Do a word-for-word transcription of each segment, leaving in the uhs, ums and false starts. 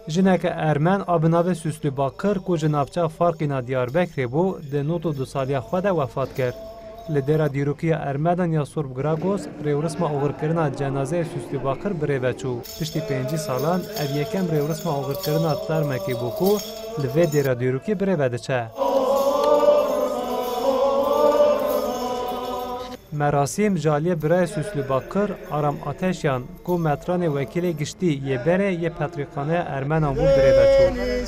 Jineke Ermen a bi navê Süslü Bakır ku ji navça Farqîna Diyarbekirê bû, di nod û du saliya xwe de wefat kir. Li dêra dîrokî ya Ermenan ya Sorb Gragos, rêwirsma oxirkirina cenazeyê Süslü Bakır birêve çû. Piştî pêncî salan ev yekem rêwirsma oxirkirina termekê bû ku li vê dêra dîrokî birêve diçe. Merasîm ji aliyê birayê Süslü Bakır, Aram Ateşyan, ku metranê wekîlê giştî yê berê yê Petrîxaneya Ermenan bû, birêve çû.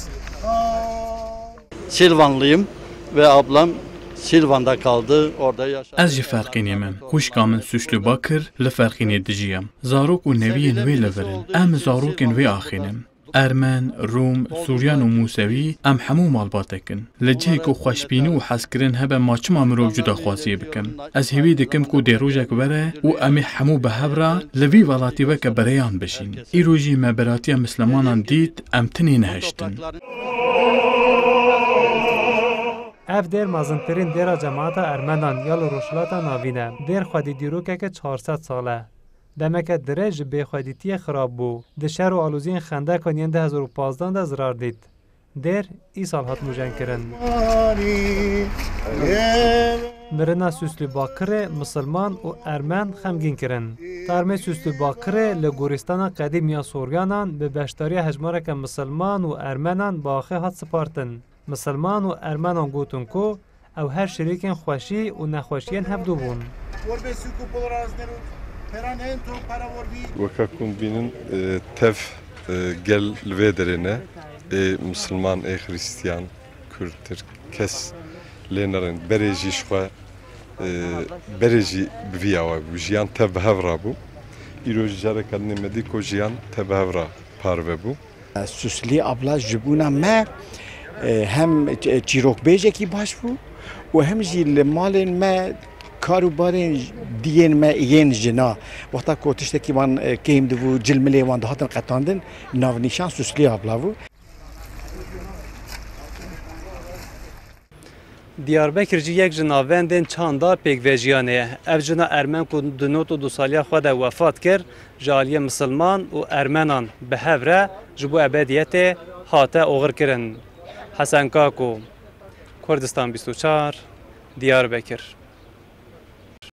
Silvanlıyım ve ablam Silvan'da kaldı, orada yaşadı. Ez ji Ferqînê me. Xwişka min Süslü Bakır li Ferqînê dijiye. Zarok û neviyên wê li vir in. Em zarokên wê axînin. Ermen, Rûm, Suryan û Mûsewî, em hemû malbatek in. Li cihê ku xweşbînî û hezkirin hebe, ma çima mirov cudaxwaziyê bikin? Ez hêvî dikim ku dê rojek were û em ê hemû bi hev re li vî welatî weke bereyan bijîn. Îro jî me biratiya misilmanan dît, em tinê nehiştin. Ev dêr mezintirîn dêra cemaeta Ermenan ya li Rojhilata Navîn e. Dêr xwedî dîrokeke çar sed sal e. Demeke dirêj ji bêxwedîtiyê xirab bû. Di şer û aloziyên xendekan yên du hezar û pazdan de zirar dît. Dêr îsal hat nûjenkirin. Mirina Süslü Bakirê misilman û ermen xemgîn kirin. Termê Süslü Bakirê li gorîstana qedîm ya Soryanan bi beşdariya hejmareke misilman û ermenan bi axê hat spartin. Misilman û ermenan gotin ku ew her şirîkên xweşî û nexweşiyên hevdû bûn. Weke ku em bînin, e, tev, e, gel li vê derê ne. Ê misilman, ê xirîstiyan, kurd, tirk, kes lê nerên. Berê jî ji xwe, e, berê jî bi vî awa bû. Jiyan tev bi hev re bû. Îro jî careke din me dî ku jiyan tev bi hev re parve bû. Süslü abla ji bona me, e, hem ç-, çîrokbêjekî baş bû û hem jî li malên me kar û barên diyên me yên jina, wexta ku tiştekî wan, e, kêm dibû, cilmilê wan dihatin qetandin, navnîşan Süslü abla bû. Diyarbekir jî yek ji navendên çanda pêkvejiyanê ye. Ev jina ermen ku di nod û du saliya xwe de wefat kir, ji aliyê misilman û ermenan bi hev re ji bo ebediyetê hate oxirkirin. Hesen Kako, Kurdistan bîst û çar, Diyarbekir.